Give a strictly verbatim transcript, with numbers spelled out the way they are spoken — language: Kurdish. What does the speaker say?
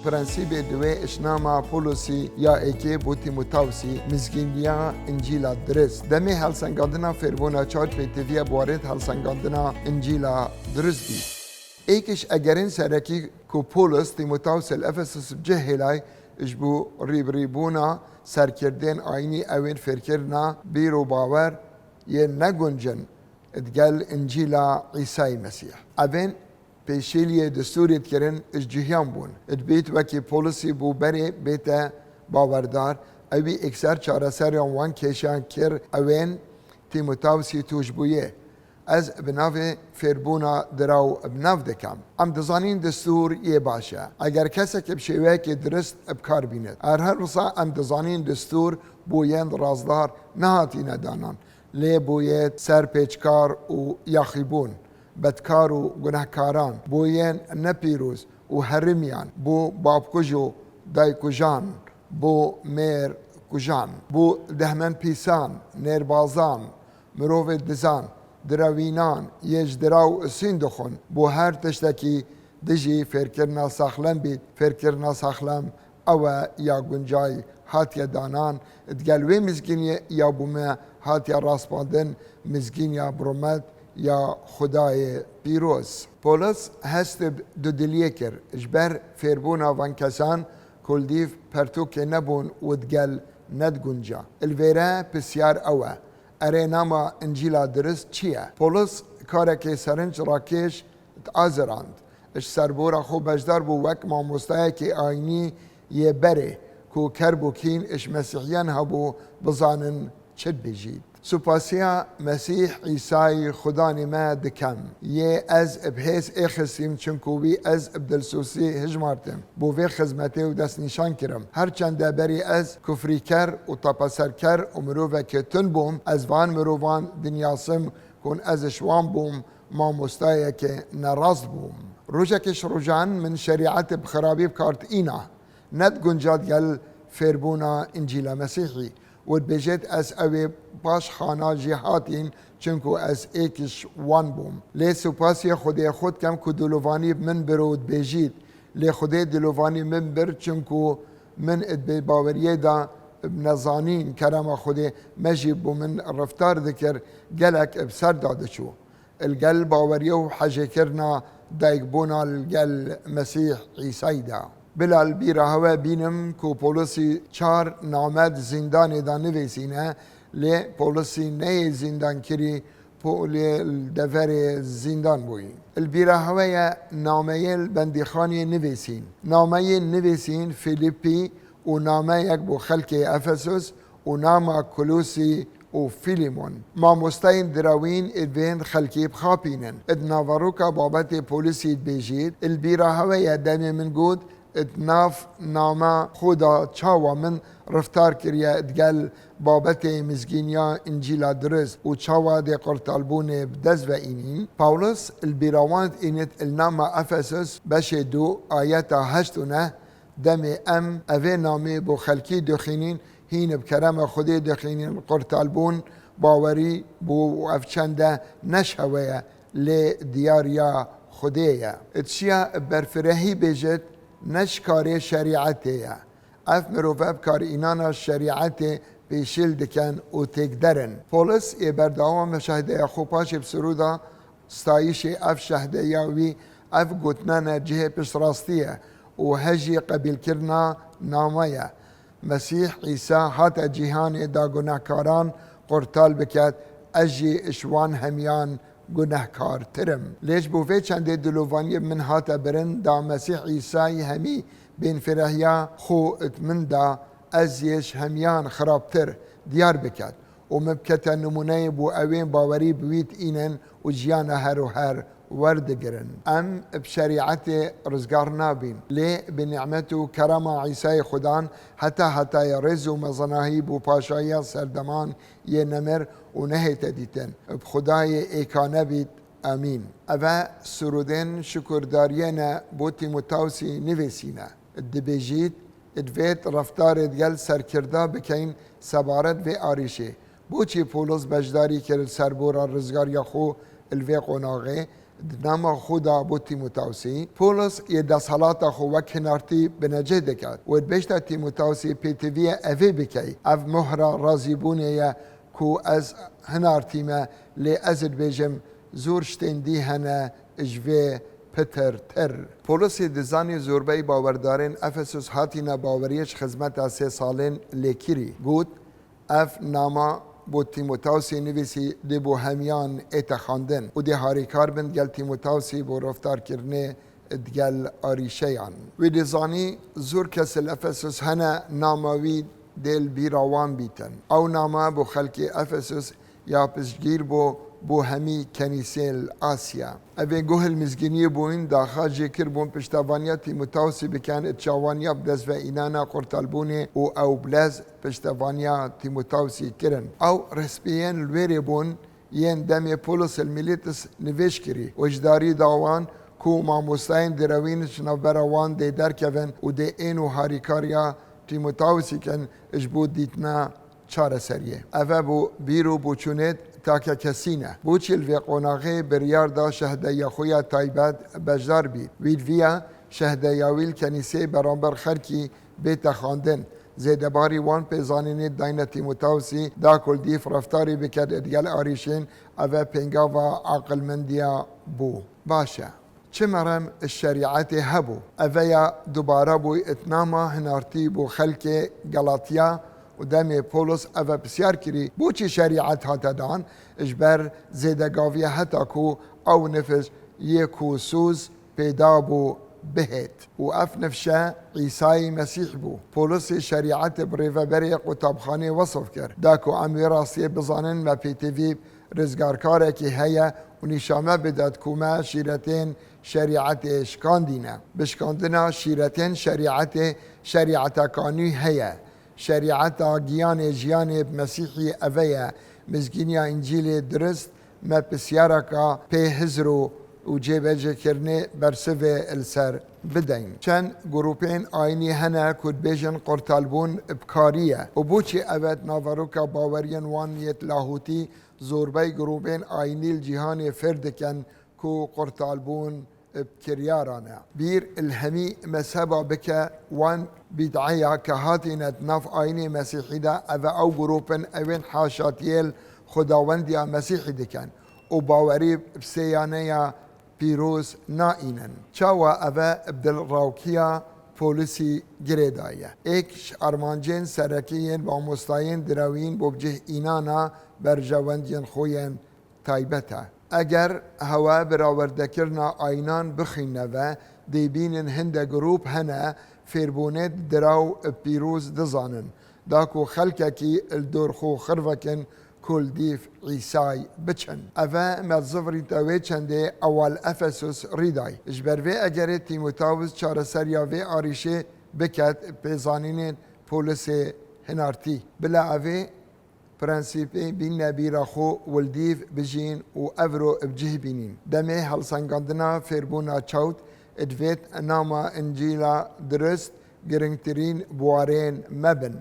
Prensîbê duwê ji nama Polusî ya êkê bo Tîmotawsî, mizgîniya Încîla dirist. Demê helsengandina fêrbûna çar pêtiviye bi warê helsengandina Încîla dirist bî. Êk ji egerên serekî ku Polus Tîmotawsê li Efesus bi cih hêlay, ji bo rîbirîbûna serkirdên ayînî ewên fêrkirina bîr û bawer yên neguncin digel Încîla Îsayî Mesîh. Evên pêşîliyê destûrê dikirin ji cihiyan bûn. Dibît wekî Polusî bû berê bête bawerdar, ewî êkser çareseriyan wan kêşiyan kir ewên Tîmotawsî tûj bûyê. Ez bi navê fêrbûna diraw bi nav dikem. Em dizanîn destûr yê baş e. Eger kesek bi şêweyekê dirist bi kar bînit. Her her wisa em dizanîn destûr bo yên razdar nehatîne danan. Lê bo yê serpêçkar û yaxîbûn, bedkar û gunehkaran, bo yên nepîroz û herimiyan, bo babkuj û daykujan, bo mêrkujan, bo dehmenpîsan, nêrbazan, mirovê dizan, direwînan, yê ji diraw sîn dixwin, bo her tiştekî dijî fêrkirina saxlem bît. Fêrkirina saxlem ew e ya guncay hatiye danan, digel wê mizgîniyê ya bo me hatiye raspandin, mizgîniya bi rûmet ya Xwedayê pîroz. Polus hest bi dudiliyê kir, ji ber fêrbûna van kesan ku li dîv pertûkê nebûn û digel nedigunca. Li vêre pisyar ew e, erê nama Încîla dirist çi ye? Polus karekê serinc rakêş diazirand. Ji serbora xwe beşdar bû wek mamostayekê ayînî yê berê ku kerb û kîn ji Mesîhiyan hebû bizanin çi dibêjît. Supasiya Mesîh Îsayî Xudanê me dikem. Yê ez bi hêz êxistîm, çinku wî ez bi dilsozî hijmartim. Bo vê xizmetê û destnîşan kirim. Her çende berî ez kufrîker û tepeserker û mirovekê tund bûm, ez van mirovan dinyasim ku ez ji wan bûm, mamostayeke nerast bûm. Rojekê ji rojan min şerîetê bi xirabî bi kar tîna. Nedigunca digel fêrbûna Încîla Mesîhî û dibêjêt, ez ewê paş xana jêhatîn, çinku ez êk ji wan bûm. Lê supasiyê Xwedê xwe dikem ku dilovanî bi min bir û dibêjît, lê Xwedê dilovanî min bir, çinku min di bêbaweriyê de bi nezanîn kerema Xwedê me jî bo min reftar dikir, gelek bi ser de diçû. Li gel baweriyê û hejêkirina dayikbûna li gel Mesîh Îsayî de. Bila li bîra hewe bînim ku Polisî çar name di zîndanê de nivîsîne, lê Polisî neyê zîndankirî, Polê li deverê zîndan bûyî. Li bîra hewe ye nameyê li bendîxanê nivîsîn. Nameyên nivîsîn Fîlîpî û nameyek bo xelkê Efesus û nama Kulûsî û Fîlîmon. Mamostayên dirawîn ê divên xelkî bixapînin. Di naveroka babetê Polisî dibêjît, li bîra hewe ye demê min got, di nav nama xwe de çawa min reftar kiriye digel babetê mizgîniya Încîla dirist û çawa dê qurtalbûnê bi dest ve înîn. Pawlos li bîra wan dînit li nama Efesus beşê du ayeta heşt û neh, demê em evê namê bo xelkî dixînîn, hîn bi kerema Xwedê dixînîn, qurtalbûn, bawerî bo ev çende ne ji hewe ye, lê diyariya Xwedê ye. Dişiya bi berfirehî bêjit, ne ji karê şerîetê ye. Ev mirove bi karînana şerîetê pêşîl dikin û têkderin. Polis yê berdewam e şehdeya xwe paşê bi sirûda stayîşê ev şehdeya wî, ev gotinane cihê piştrastî ye û hejî qebîlkirina name ye. Mesîh Îsa hate cîhanê da gunehkaran qurtal biket, ez jî ji wan hemiyan gunehkartir im. Lê ji bo vê çendê dilovaniyê min hate birin, da Mesîh Îsayî hemî bênfirehiya xwe di min da, ez yê ji hemiyan xirabtir diyar biket û min bikete nimûneyê bo ewên bawerî bi wî dînin û jiyana her û her werdigirin. Em bi şerîetê rizgar nabîn, lê bi nîmet û kerema Îsayê Xudan heta hetayê rêz û mezinahî bo paşayiya serdeman yê nemir û nehête dîtin. Bi Xwedayê êkane bît. Amîn. Eve sirûdên şukurdariyê ne bo Tîmotawsî nivîsîne. Dibêjît, divêt reftarê digel serkirda bikeyn sebaret vê arîşê. Boçî Pawlos beşdarî kir li serbora rizgariya xwe li vê qonaxê? Di nama xwe de bo Tîmotawsî, Polos yê desthilata xwe wek hinartî binecih dike û dibêjte Tîmotawsî pêtivî ye evê bikey. Ev mohra razîbûnê ye ku ez hinartî me, lê ez dibêjim zor ştên dî hene ji vê pitirtir. Polosî dizanî zorbey bawerdarên Efesus hatîne baweriyê ji xizmeta sê salên lêkirî. Got, Ev nama bo Tîmotawsî nivîsî dê bo hemiyan ê texandin û dê harîkar bin digel Tîmotawsî bo reftarkirinê digel arîşeyan. Wî dê zanî zor kes li Efesus hene nama wî dê li bîra wan bîtin. Ew nama bo xelkê Efesus ya piştgîr bo, bo hemî kenîsên li Asya. Evên guh li mizgîniyê bûn, daxa jê kir bûn piştevaniya Tîmotawsî bikin, di çavaniya bi dest ve înana qurtalbûnê û ew bilez piştevaniya Tîmotawsî kirin. Ew rihspiyên li wêrê bûn, yên demê Polos li Mîletus nivêj kirî û hişdarî da wan ku mamostayên direwîn ji navbera wan dê derkevin û dê ên û harîkariya Tîmotawsî kin ji bo dîtina çareseriyê. Ev e bo bîr û boçûnê takekesî ne. Boçî li vê qonaxê biryar da şehdeya xwe ya taybet beşdar bî. Wî diviya şehdeya wî li kenîseyê beramber xelkî bê texandin. Zêdebarî wan pêzanînê dayne Tîmotawsî da ku li dîf reftarî bike digel arîşên, ev e pêngava aqilmendiya bû. Baş e. Çi merem ji şerîetê hebû? Eve ya dubare bûy it nama hinartî bo xelkê Galatya û demê Polos eve pisyar kirî, boçî şerîet hate dan? Ji ber zêdegaviya heta ku ew nifş yê ku soz pêda bû bihêt. Û ev nifşe Îsayî Mesîh bû. Polosî şerîetê bi rêveberê qutabxanê wesif kir. Da ku em wê rastiyê bizanin, me pêtivî rizgarkarekî heye û nîşan me bidet ku me şîretên şerîetê şikandîne. Bi şikandina şîretên şerîetê, şerîeteka nû heye. Şerîeta giyanê jiyanê bi Mesîhî eve ye. Mizgîniya Încîlê dirist me pisyareka pê hizir û, û cêbecêkirinê bersivê li ser bideyn. Çend grûpên ayînî hene ku dibêjin qurtalbûn bi karî ye. Û boçî eve di naveroka baweriyên wan yêt lahûtî zorbey grûbên ayînî li cîhanê fêr dikin ku qurtalbûn bi kiryaran e. Bîr li hemî mezheba bike, wan bîd'eya ke hatîne di nav ayînê Mesîhî de, eve ew grûp in, ewên haşatiyê li Xudawendiya Mesîhî dikin û bawerî bi sêyaneya pîroz naînin. Çawa eve bi dilrawkiya Polisî girêdaye? Êk ji armancên serekî yên mamostayên direwîn bo bi cih înana berjewendiyên xwe yên taybet e. Eger hewe birawerdekirina ayînan bixîne ve, dê bînin hinde grûp hene fêrbûnê di diraw pîroz dizanin, da ku xelkekî li dor xwe xirvekin ku li dîv Îsay biçin. Eve me zivrîte wê çendê ewa li Efesus rîday. Ji ber vê egerê Tîmotawis çareseriya vê arîşê biket pêzanînên Polisê hinartî. Bila evê prensîpê bînne bîra xwe û li dîv bijîn û evro bi cih bînîn. Demê helsengandina fêrbûna çewt divêt nama Încîla dirist giringtirîn biwarên me bin.